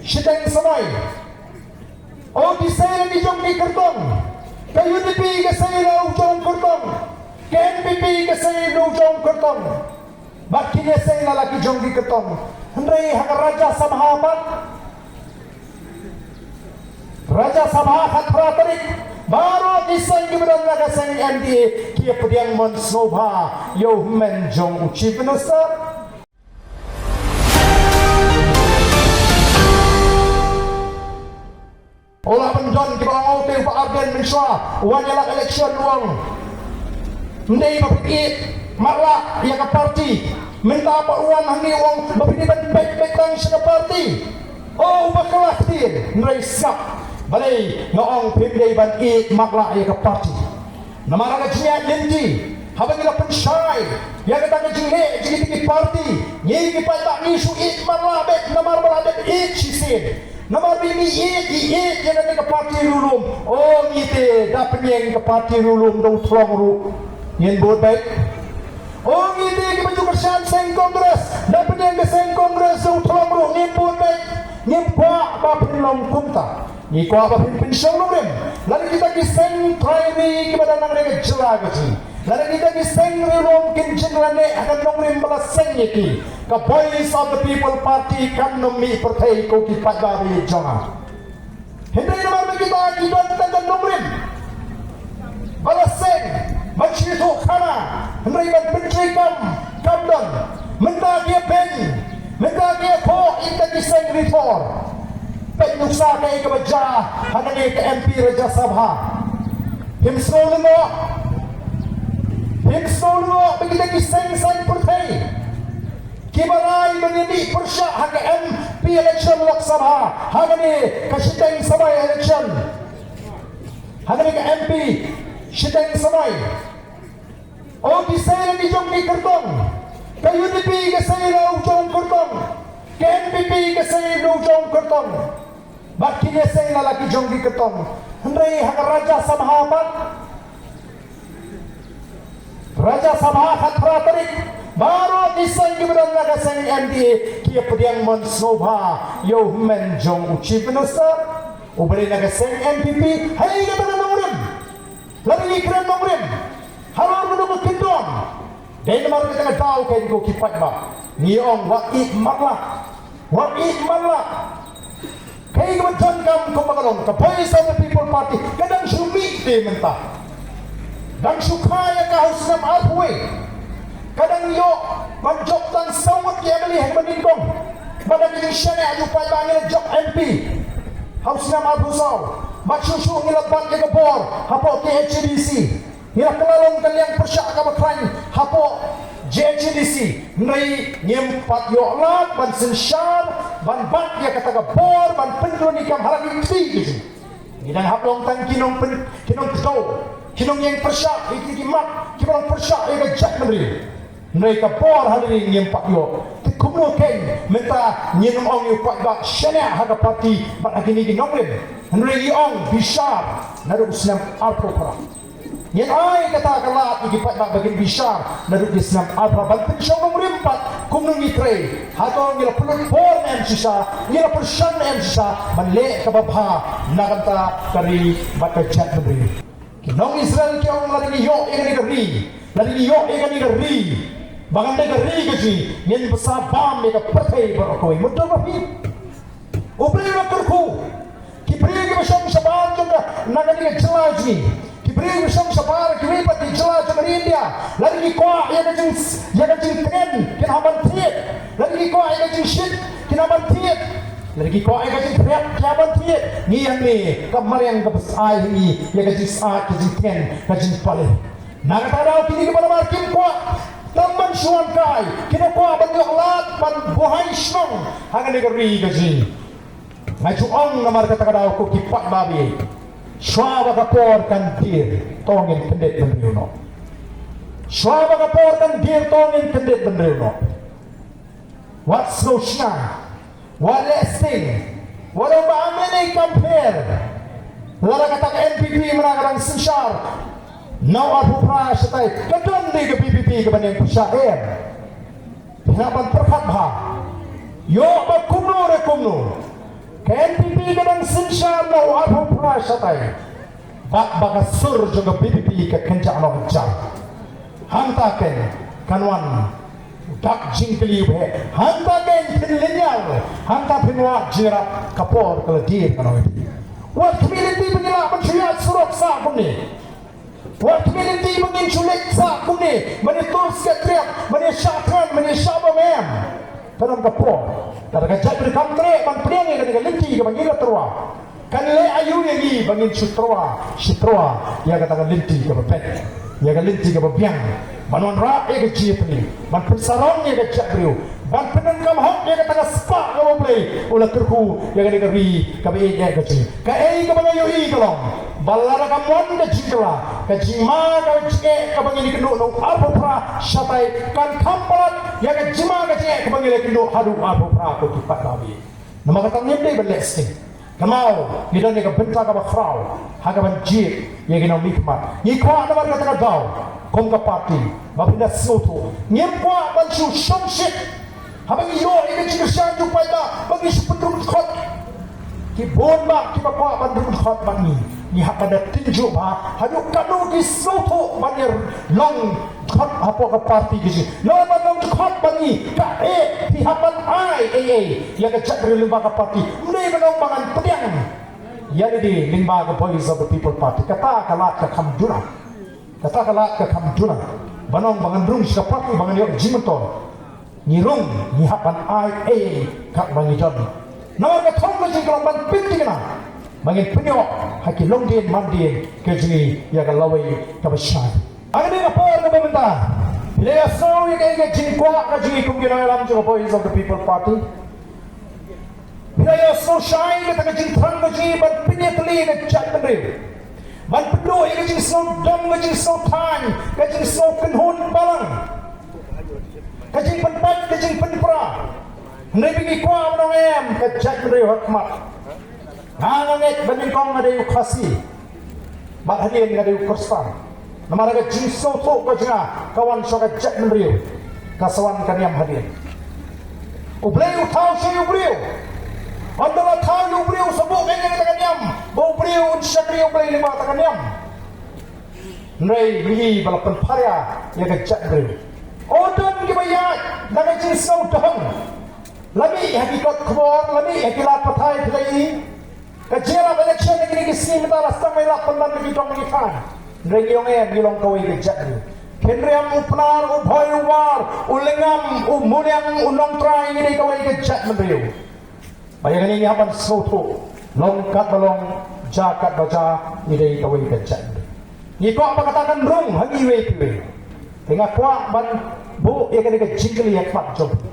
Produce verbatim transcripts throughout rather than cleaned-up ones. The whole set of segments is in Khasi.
Shiteng samoi. O ki sei la ki jong ki kyrtong. Ka U D P ka sei la u jong kyrtong. Ka N P P ka sei la u jong kyrtong. Bad kine sei la la ki jong ki kyrtong. Hynrei ha ka Rajya Sabha pat, Rajya Sabha khatphra tarik, baroh ki seng kiba don la ka seng M D A ki ïa pdiang mon sngewbha ïa u hynmen jong u Chief Minister. U la ban don kiba ong, u te u Bah Ardent mynshuwa u wan ïalap election u ong, ym dei ba phin ïeit matlah ïa ka party. Mynta pat u wan hangne u ong ba phin dei ban peit peit tang sha ka party. O, u bakla ktien, hynrei sngap. Balei nga ong phim dei ban ïeit matlah ïa ka party? Namar ha ka jingïaid lynti, haba ngi la pynshai ïa kata ka jingleh jong kita ki party, ngi ki paidbah ngi shu ïeit matlah beit namar ba la dep ïeit shisien. Namar ba ngi ïeit, ngi ïeit ïa kane ka party riewlum. O, ngi te da pynïeng ka party riewlum da u Thlong ruh ngin bud beit. O, ngi te kiba ju kyrshan seng Congress, da pynïeng ka seng Congress da u Thlong ruh ngin bud beit. Ngim kwah ba phin long kumta. Ngi kwah ba phin pynshong nongrim. Lada kita ki seng trai ri kiba dang nang ha ka jylla ka jong ngi, lada kita ki seng riewlum kin jin lane ha ka nongrim ba la seng ïa ki, ka Voice of the People Party kan ym mih pyrthei ko ki paidbah ba ïeit jong nga. Hynrei namar ba kita ki don tang ka nongrim ba la seng, ban sngewthuh khana, hynrei ban pyntrei kam kam don. Mynta ki ïa beiñ, mynta ki ïa thoh ïa kita ki seng rithor. Peit nuksa kaei kaba jia ha kane ka M P Rajya Sabha. Phim sngew lyngngoh, phim sngew lyngngoh ba kita ki seng saiñ pyrthei kiba rai ban ïa mih pyrshah ha ka M P election Lok Sabha, ha kane ka shiteng samoi election, ha kane ka M P shiteng samoi. O, ki sei la ki jong ki kyrtong. Ka U D P ka sei la u jong kyrtong. Ka N P P ka sei la u jong kyrtong. Bad kine sei la la ki jong ki kyrtong. Hynrei ha ka Rajya Sabha pat, Rajya Sabha khatphra tarik, baroh ki seng kiba don la ka seng M D A ki ïa pdiang mon sngewbha ïa u hynmen jong u Chief Minister. U ba dei na ka seng N P P, hei kata ka nongrim. Lada ngi kren nongrim halor kano ka kyndon, dei namar kata ka daw, ko ki paidbah, ngi ong wat ïeit matlah. Wat ïeit matlah. Kaei kaba donkam kumba ka long, ka Voice of the People Party ka dang shu mih te mynta. Dang shu kha ïa ka ha u snem arphew wei. Ka dang ïoh ban jop tang saw ngut ki M L A ha kaba nyngkong. Bad da ka jingshaniah jong u paidbah ngi la jop M P ha u snem arphew saw. Bad shuh shuh ngi la bat ïa ka bor hapoh K H A D C. Ngi la kylla long ka liang pyrshah kaba khlaiñ hapoh J H A D C. Hynrei ngim pat ïoh lad ban synshar, ban bat ïa kata ka bor, ban pynduh ïa ka kam ha la ki kti ki jong ngi. Ngi dang hap long tang ki nongpyn, ki nongkdew, ki nongïeng pyrshah ïa ki, ki mat kiba long pyrshah ïa ka jaitbynriew. Hynrei ka bor ha ri ngim pat ïoh. Te kumno kein mynta ngin ong ïa u paidbah shaniah ha ka party bad ha kine ki nongrim? Hynrei ngi ong bishar naduh u snem arphew phra. Ngin ai kata ka lad ïa ki paidbah ba kin bishar naduh ki snem arphew phra ban pynshong nongrim pat kumno ngi trei. Hato ngi la pynlut bor ne em shisha, ngi la pyrshang ne em shisha ban leh kaba bha na ka bynta ka ri bad ka jaitbynriew. Ki nong Israel ki ong, lada ngi ïoh ïa kane ka ri, lada ngi ïoh ïa kane ka ri ba ngan dei ka ri ka jong ngi, ngin bsa bam ïa ka pyrthei baroh kawei. Mutdur ba phi. U briew u la kyrkhu. Ki briew kiba shong shabar jong ka, na kane ka jylla jong ngi, ki briew kiba shong shabar kiwei pat ki jylla jong ka ri India, lada ki kwah ïa ka jing, ïa ka jingkren kin hap ban thied. Lada ki kwah ïa ka jingshit kin hap ban thied. Lada ki kwah ïa ka jingkhriat kin hap ban thied. Ngi hangne ka mariang kaba ai ha ngi ïa ka jingsyaid, ka jingkren, ka jingpale. Na kata ka daw kine kiba namar kim kwah tang ban shu wan kai, ki da kwah ban ïoh lad ban buhai shnong ha kane ka ri ka jong ngi. Nga ju ong namar kata ka daw ko ki paidbah, shuwa ba ka por kan dier to ngin kyndit bynriew noh. Shuwa ba ka por kan dier to ngin kyndit bynriew noh. Wat sngewshna, wat leh sting, wat ong ba ym lei compare. Lada kata ka N P P mynta ka dang synshar na u arphew phra shatai, ka don dei ka V P P kaba ïeng pyrshah, em? Phi hap ban pyrkhat bha. Ïoh ba kumno re kumno, u arphew phra shatai. Bad ba ka sur jong ka VPP ka kynjah noh jar. Hangta kein kan wan dak jingkylli ba heh. Hangta kein phin lynñiar. Hangta phin wad jingïarap, ka por ka la dier, ka nongïalam. Wat khmih lynti ba ngin lah ban shu ïaid surok sah kumne. Wat khmih lynti ba ngin shu leit sah kumne, ban ïatur skep triap, ban ïashah thngan, ban ïashah bam, em. Ka don ka por. Lada ka jaitbynriew kam treh ban pdiang ïa kane ka lynti kaba ngi la tyrwa, kan leh aïu ïa ngi ba ngin shu tyrwa, shu tyrwa ïa kata ka lynti kaba beit, ïa ka lynti kaba biang, ban wanrah ïa ka jingïatylli, ban pynsarong ïa ka jaitbynriew, ban pyndonkam hok ïa kata ka spah kaba U Blei u la kyrkhu ïa kane ka ri kaba ïeit ïa ka jong ngi. Kaei kaba nga ïohi ka long ba lada kam wan ka jingkylla, ka jingma ka jingeh kaba ngi la ïakynduh na u arphew phra shatai kan kham palat ïa ka jingma ka jingeh kaba ngi la ïakynduh haduh u arphew phra, ko ki paidbah. Namar kata ngim dei ban leh sting. Kynmaw, ngi don ïa ka bynta kaba khraw ha kaban jied ïa ki nongmihkhmat. Ngi kwah namar kata ka daw kum ka party ba phin da sngewthuh. Ngim kwah ban shu shongshit haba ngi ïoh ïa ka jingkyrshan jong u paidbah ba ngi shu pynrung dkhot. Ki bun bah kiba kwah ban rung dkhot bad ngi. Ngi hap ban da tynjuh bha haduh katno ki sngewthuh ban ïa long dkhot hapoh ka party ka jong ngi. Lada ban long dkhot bad ngi, kaei phi hap ban ai ei ei ïa ka jaitbynriew lyngba ka party. Ym dei ban long ba ngan pdiang ïa lade lyngba ka Voice of the People Party. Kata ka lad ka kham duna. Kata ka lad ka kham duna ban long ba ngan rung sha ka party ba ngan ïoh jingmyntoi. Ngi rung, ngi hap ban ai ei ei katba ngi don. Namar ka thong ka jong ngi ka long ban pynthikna ba ngin pynïoh ha ki longdien mandien ka jong ngi ïa ka lawei kaba shai. Ha kane ka por kaba mynta, phi la ïohsngew ïa kaei ka jingkwah ka jong ngi kum ki nongïalam jong ka Voice of the People Party? Phi la ïohsngew shai kata ka jingthrang ka jong ngi ban pynïatylli ïa ka jaitbynriew, ban pynduh ïa ka jingsngew dom, ka jingsngew thaiñ, ka jingsngew kynhun balang, ka jingpynpait, ka jingpynpra. Hynrei ba ngi kwah ban ong em, ka jaitbynriew ha khmat. Nga, nga ngeit ba nyngkong nga dei u Khasi bad hadien nga dei u Khristan. Namar ka jingsngewthuh ka jong nga ka wan sha ka jaitbynriew, ka sa wan ka niam hadien. U Blei u thaw sha u briew. Ynda la thaw u briew sa buh ïa kata ka niam ba u briew un shakri U Blei lyngba kata ka niam. Hynrei ngi ba la pynpharia ïa ka jaitbynriew. U don kiba ïaid da ka jingsngew dong. La mih ha ki kot khubor, la mih ha ki lad pathai, phi la i. Ka jingïalap election ha kine ki sngi mynta la sdang ban ïalap pynban da ki dong ki thaiñ. Hynrei ngi ong em, ngi long kawei ka jaitbynriew. Khynriam, u Pnar, u Bhoi, u War, u Lyngngam, u Muliang, u Nongtrai, ngi dei kawei ka jaitbynriew. Ba ïa kane ngi hap ban sngewthuh, long katba long, jia katba jia, ngi dei kawei ka jaitbynriew. Ngi kwah ba kata kan rung ha ngi iwei pa iwei. Te nga kwah ban buh ïa kane ka jingkylli ha khmat jong phi.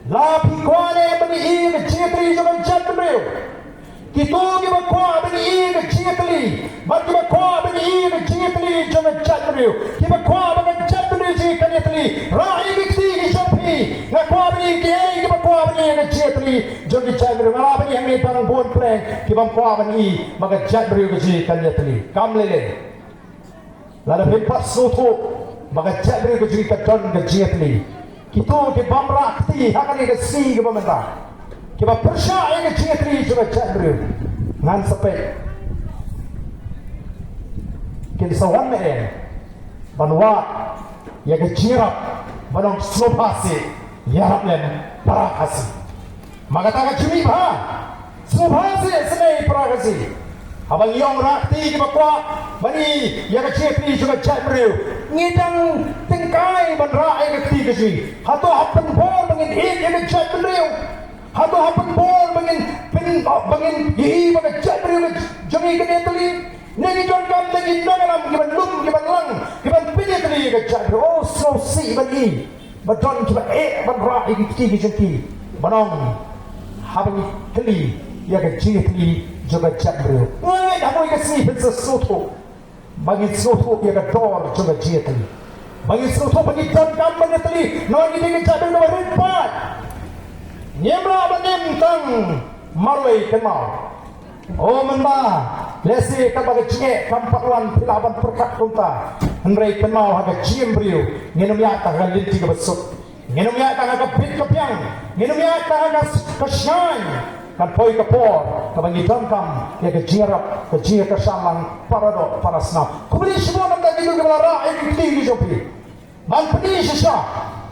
La phi kwah ne ban ïohi ïa ka jingïatylli jong ka jaitbynriew? Kito kiba kwah ban ïohi ïa ka jingïatylli bad kiba kwah ban ïohi ïa ka jingïatylli jong ka jaitbynriew, kiba kwah ba ka jaitbynriew jong ngi kan ïatylli, rah ïa ki kti ki jong phi. Nga kwah ban ïohi kiei kiba kwah ban ïohi ïa ka jingïatylli jong ka jaitbynriew. Nga lah ban ïohi hangne dang bun pleng kiba ym kwah ban ïohi ba ka jaitbynriew ka jong ngi kan ïatylli. Kam lei lei. Lada phi pat sngewthuh ba ka jaitbynriew ka jong ngi ka don ka jingïatylli, kito ki bym rah kti ha kane ka sngi kaba mynta, kiba pyrshah ïa ka jingïatylli jong ka jaitbynriew, ngan sa peit kin sa wan ne em ban wad ïa ka jingïarap ban ong sngewbha seh, ïarap lem para Khasi. Ma kata ka jingmih bha, sngewbha seh, sngewbha para Khasi. Haba ngi ong rah kti kiba kwah ban ïohi ïa ka jingïatylli jong ka jaitbynriew, ngi dang tyngkai ban rah ïa ka kti ka jong ngi. Hato hap pynbor ba ngin ïeit ïa ka jaitbynriew? Hato hap pynbor ba ngin pyn, ba ngin ïohi ba ka jaitbynriew ka jong ngi kan ïatylli? Ne ngi donkam da ki nongïalam kiban lum, kiban lang, kiban pynïatylli ïa ka jaitbynriew? Oh, sngewsih ban ïohi ba don kiba eh ban rah ïa ki kti ki jong ki ban ong, haba ngi kylli ïa ka jingïatylli jong ka jaitbynriew. Nga ngeit ha kawei ka sngi phin sa sngewthuh ba ngi sngewthuh ïa ka dor jong ka jingïatylli, ba ngi sngewthuh ba ngi donkam ban ïatylli. Namar ngi dei ka jaitbynriew kaba rit paid. Ngim lah ban im tang marwei, kynmaw. O mynba lehse katba ka jingeh kam pat wan phi lah ban pyrkhat kumta, hynrei kynmaw, ha ka jingim briew ngin ym ïaid tang ha ka lynti kaba suk. Ngin ym ïaid tang ha ka bit ka biang, ngin ym ïaid tang ha ka, ka shngaiñ. Kan poi ka por kaba ngi donkam ïa ka jingïarap, ka jingïakyrshan lang para doh para snam. Khublei shibun na bynta kito kiba la rah ïa ki kti ki jong phi. Ban pyni shisha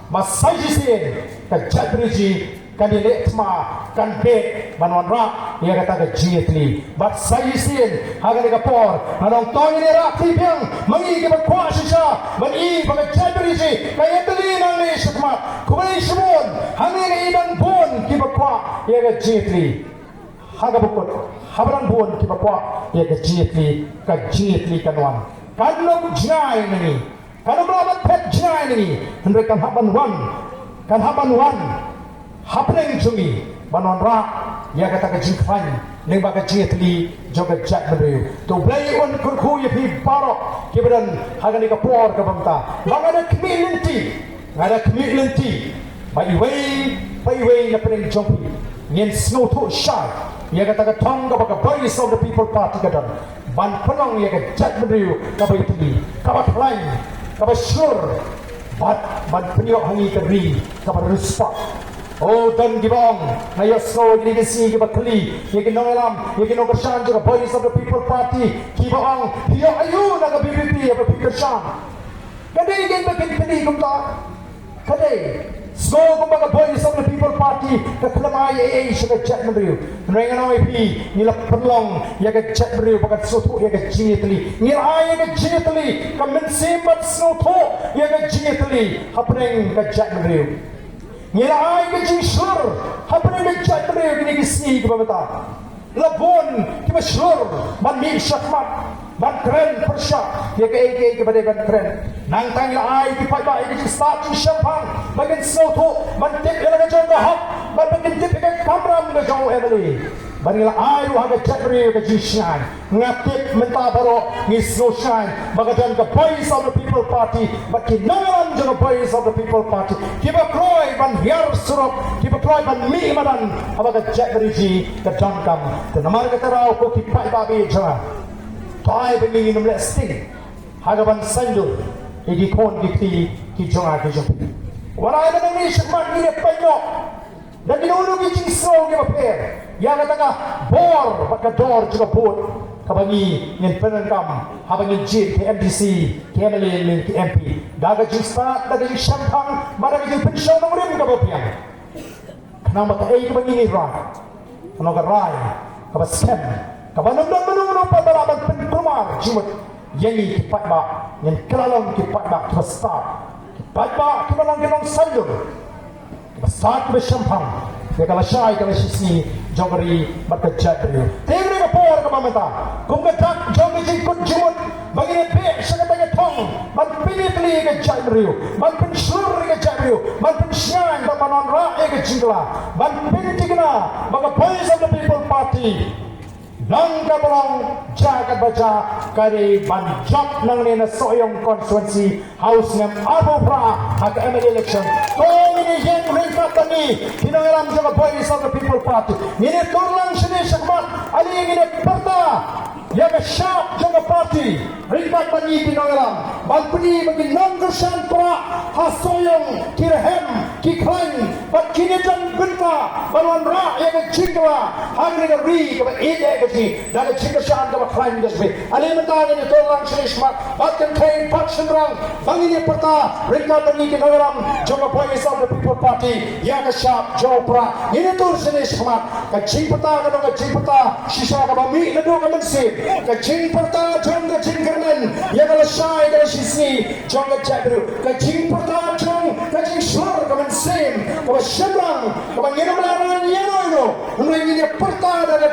ba sa shisien ka jaitbynriew kan ïaleh thma, kan beh ban wanrah ïa kata ka jingïatylli. Bad sa shisien ha kane ka por, nga ong to ngin ïarap kti biang ma ngi kiba kwah shisha ban i ba ka jaitbynriew ka ïatylli nangne shakhmat. Khublei shibun, hangne nga i dang bun kiba kwah ïa ka jingïatylli. Ha kaba kut, haba dang bun kiba kwah ïa ka jingïatylli, ka jingïatylli kan wan. Kan ym jngai na ngi, kan ym lah ban phet jngai na ngi, hynrei kan hap ban wan, kan hap ban wan hapdeng jong ngi ban wanrah ïa kata ka jingkhlaiñ lyngba ka jingïatylli jong ka jaitbynriew. To Blei un kyrkhu ïa phi baroh kiba don ha kane ka por kaba mynta. Ba nga da khmih lynti, nga da khmih lynti ba iwei pa iwei na pdeng jong phi ngin sngewthuh shai ïa kata ka thong kaba ka Voice of the People Party ka don ban pynlong ïa ka jaitbynriew kaba ïatylli, kaba khlaiñ, kaba shlur, bad ban pynïoh ha ngi ka ri kaba riewspah. O, don kiba ong, nga ïohsngew kine ki sngi kiba khlieh ïa ki nongïalam, ïa ki nongkyrshan jong ka Voice of the People Party, kiba ong, phi ïoh aïu na ka V P P haba phi kyrshan? Ka dei kein ba kin kylli kumta. Ka dei. Sngew kumba ka Voice of the People Party ka khlem ai ei ei sha ka jaitbynriew. Hynrei ngan ong ïa phi, ngi la pynlong ïa ka jaitbynriew ba kan sngewthuh ïa ka jingïatylli. Ngi la ai ïa ka jingïatylli, ka mynsiem ban sngewthuh ïa ka jingïatylli hapdeng ka jaitbynriew. Ngi la ai ka jingshlur hapdeng ka jaitbynriew kine ki sngi kiba mynta. La bun kiba shlur ban mih shakhmat ban kren pyrshah ïa kaei kaei kaba dei ban kren. Nangta ngi la ai ki paidbah ïa ka jingstad jingshemphang ba kin sngewthuh, ban tip ïa la ka jong ka hok, ban, ban kin tip ïa ka kamram ka jong u M L A. Bad ngi la ai ruh ha ka jaitbynriew ka jingshngaiñ. Nga tip mynta baroh ngi sngew shai ba ka don ka Voice of the People Party bad ki nongïalam jong ka Voice of the People Party kiba kloi ban hiar surok, kiba kloi ban mih madan haba ka jaitbynriew ka donkam. Te namar kata ruh ko ki paidbah ba ïeit jong nga, to ai ba ngi ngin ym leh sting ha kaban saiñdur ïa ki khun ki kti ki jong nga ki jong phi. Wat ai ba nangne shakhmat ngin ïa peit noh da kino kino ki jingsngew kiba pher ïa kata ka bor bad ka dor jong ka vote kaba ngi ngin pyndonkam haba ngin jied ki M D C, ki M L A ne ki M P. Da ka jingstad, da ka jingshemphang bad da ka jingpynshong nongrim kaba biang. Khnang ba kaei kaba ngi rai, kano ka rai kaba skhem, kaba ym don mano mano pat ba lah ban pynkulmar jingmut ïa ngi ki paidbah. Ngin kylla long ki paidbah kiba stad, ki paidbah kiba long ki nongsaiñdur, kiba stad, kiba shemphang ïa ka lashai ka lashisngi jong ka ri bad ka jaitbynriew. Te ha kane ka por kaba mynta, kum ka dak jong ka jingkut jingmut, ba ngin ïa beh sha kata ka thong ban pynïatylli ïa ka jaitbynriew, ban pynshlur ïa ka jaitbynriew, ban pynshngaiñ bad ban wanrah ïa ka jingkylla, ban pynthikna ba ka Voice of the People Party long kaba long, jia katba jia, ka dei ban jop nangne na Sohiong constituency ha u snem arphew phra ha ka M L A election. To ngin ïeng ryngkat bad ngi ki nongïalam jong ka Voice of the People Party. Ngin ïa tur lang shane shakhmat, ale ngin ïa pyrta ïa ka shap jong ka party ryngkat bad ngi ki nongïalam, ban pyni ba ki nongkyrshan Prah ha Sohiong ki rhem, ki khlaiñ bad kin ïa don bynta ban wanrah ïa ka jingkylla ha kane ka ri kaba ïeit eh ka jong ngi da ka jingkyrshan kaba khlaiñ ka jong phi. Ale mynta ngin ïa tur lang shane shakhmat bad kynthei bad shynrang ba ngin ïa pyrta ryngkat bad ngi ki nongïalam jong ka Voice of the People Party ïa ka shap jong u Prah. Ngin ïa tur shane shakhmat. Ka jingpyrta ka long ka jingpyrta shisha kaba mih naduh ka mynsiem, ka jingpyrta jong ka jingkyrmen ïa ka lashai ka lashisngi jong ka jaitbynriew, ka jingpyrta jong ka jingshlur ka mynsiem kaba shemphang kaba ngin ym lah ban ïa ïano ïano, hynrei ngin ïa pyrta da ka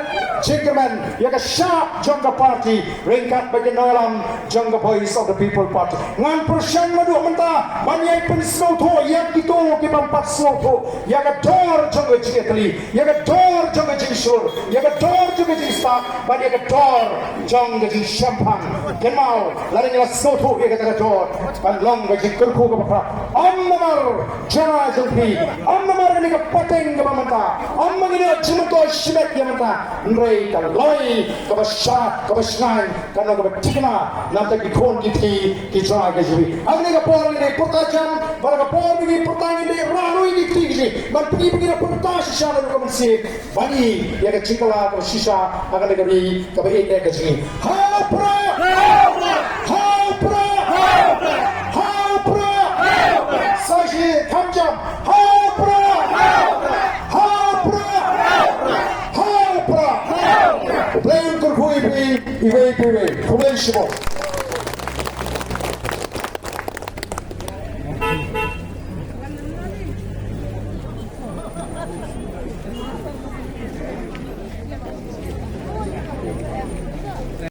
jingkyrmen ïa ka shap jong ka party ryngkat bad ki nongïalam jong ka Voice of the People Party. Ngan pyrshang naduh mynta ban ïai pynsngewthuh ïa kito ki bym pat sngewthuh ïa ka dor jong ka jingïatylli, ïa ka dor jong ka jingshlur, ïa ka dor jong ka jingstad bad ïa ka dor jong ka jingshemphang. Kynmaw, lada ngi la sngewthuh ïa kata ka dor, kan long ka jingkyrkhu kaba khraw. Ym namar jong nga jong phi, ym namar kane ka pateng kaba mynta, ym ma ngi ïa jingmyntoi shimet ïa mynta, hynrei ka lawei kaba sha, kaba shngaiñ, kano kaba thikna na bynta ki khun ki kti ki jong ngi ka jong ngi. Ha kane ka por ngin ïa pyrta jam, bad ha ka por ngin ïa pyrta ngin ïa rah noh ïa ki kti ki jong ngi ban pyni ba ngi da pyrta shisha naduh ka mynsiem ban ïoh ïa ka jingkylla kaba shisha ha kane ka ri kaba ïeit ka jong ngi. Ha u Prah! Ha u Prah! Ha u Prah! Sa shisien kham jam. Ha u Prah! Ha u Prah! Ha u Prah! U Blei un kyrkhu ïa phi iwei pa iwei. Khublei shibun.